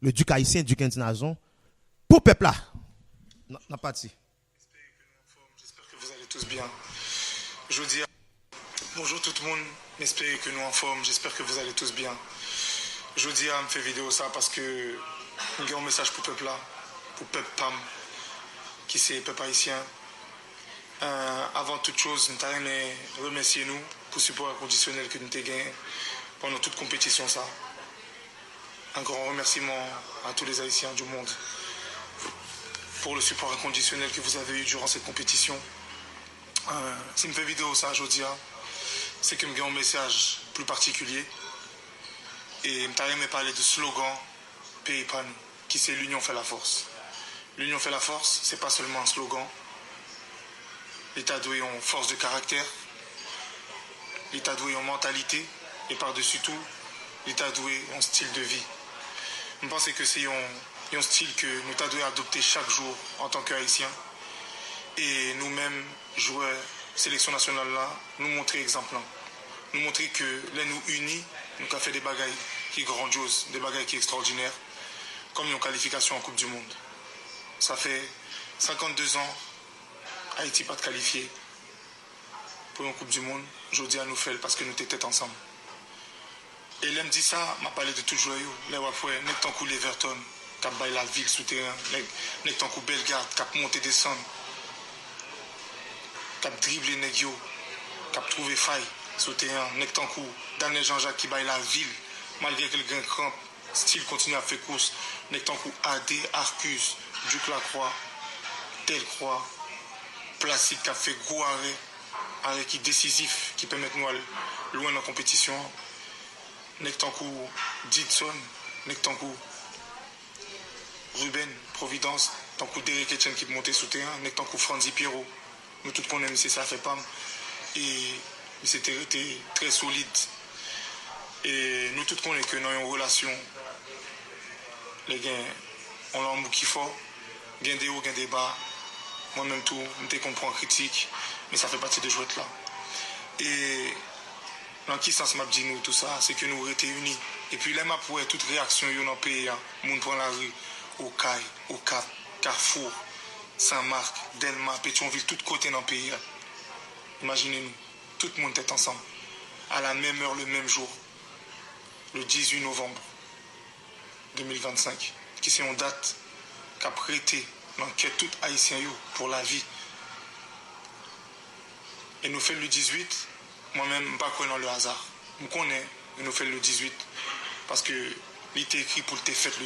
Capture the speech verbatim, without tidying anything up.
Le Duc haïtien, Duckens Nazon, pou pèp la. N ap pati. J'espère que vous allez tous bien. Jodi a, bonjou tout moun, m espere ke nou anfòm, j'espère que vous allez tous bien. Jodi a, m fè videyo sa paske m gen yon mesaj pou pèp la, pou pèp pa m, ki se pèp ayisyen. Euh, avant toute chose, m ta renmen remèsye nou pou sipò enkondisyonèl ke nou te genyen pandan tout konpetisyon sa. Un grand remerciement à tous les Haïtiens du monde pour le support inconditionnel que vous avez eu durant cette compétition. Euh, si m fè videyo sa jodi a, se ke m gen yon mesaj pli patikilye e m ta renmen pale de slogan peyi pa nou, ki se L'union fait la force. L'union fait la force, se pa sèlman yon slogan, li ta dwe yon fòs de karaktè, li ta dwe yon mantalite, e padesi tou, li ta dwe yon stil de vi. M panse ke se yon, yon stil ke nou ta dwe adopte chak jou antanke Ayisyen. E nou menm, jwè seleksyon nasyonal la, nou montre egzanp lan. Nou montre ke lè nou ini, nou ka fè de bagay ki grandyoz, de bagay ki ekstrawòdinè, kòm yon kalifikasyon an Koup di Mond. Sa fè senkannde zan Ayiti pa t kalifye pou yon Koup di Mond. Jodi a, nou fè l paske nou te tèt ansanm. E lè m di sa, m ap pale de tout jwè yo. Lè w ap wè nèg tankou Leverton k ap bay lavil sou teren, nèg, nèg tankou Bellegarde k ap monte desann, k ap drible nèg yo, k ap twouve fay sou teren, nèg tankou Daniel Jean-Jacques ki bay lavil, malgre ke l gen kranp, still kontinye ap fè kous, nèg tankou Adé, Arcus, Duc Lacroix, Delcroix, Placide k ap fè gwo arè, arè ki desizif, ki pèmèt nou al lwen nan konpetisyon an. Nèg tankou Didson, nèg tankou Ruben Providence, tankou Derrick Etienne ki monte sou teren, nèg tankou Franzy Pierrot. Nou tout konnen misye se afè pa m. E misye te rete trè solid. E nou tout konnen ke nan yon relasyon, lè gen yon lanmou ki fò, gen de wo, gen de ba. Mwen menm tou, m te konn pran kritik, men sa fè pati de jwèt la. E nan ki sans m ap di nou tou sa? Se ke nou rete ini. Epi lè m ap wè tout reyaksyon yo nan peyi a, moun pran lari, Okay, Okap, Kafou, Senmak, Dèlma, Petyonvil, tout kote nan peyi a. Imajine nou, tout moun tèt ansanm, à la même heure, le même jour, le dizui novanm de mil vennsenk, ki se yon dat k ap rete nan kè tout Ayisyen yo pou lavi. E nou fè l le dizwit, mwen menm, m pa kwè nan le hasard. M konnen nou fè l le dizwit, paske li te ekri pou l te fèt le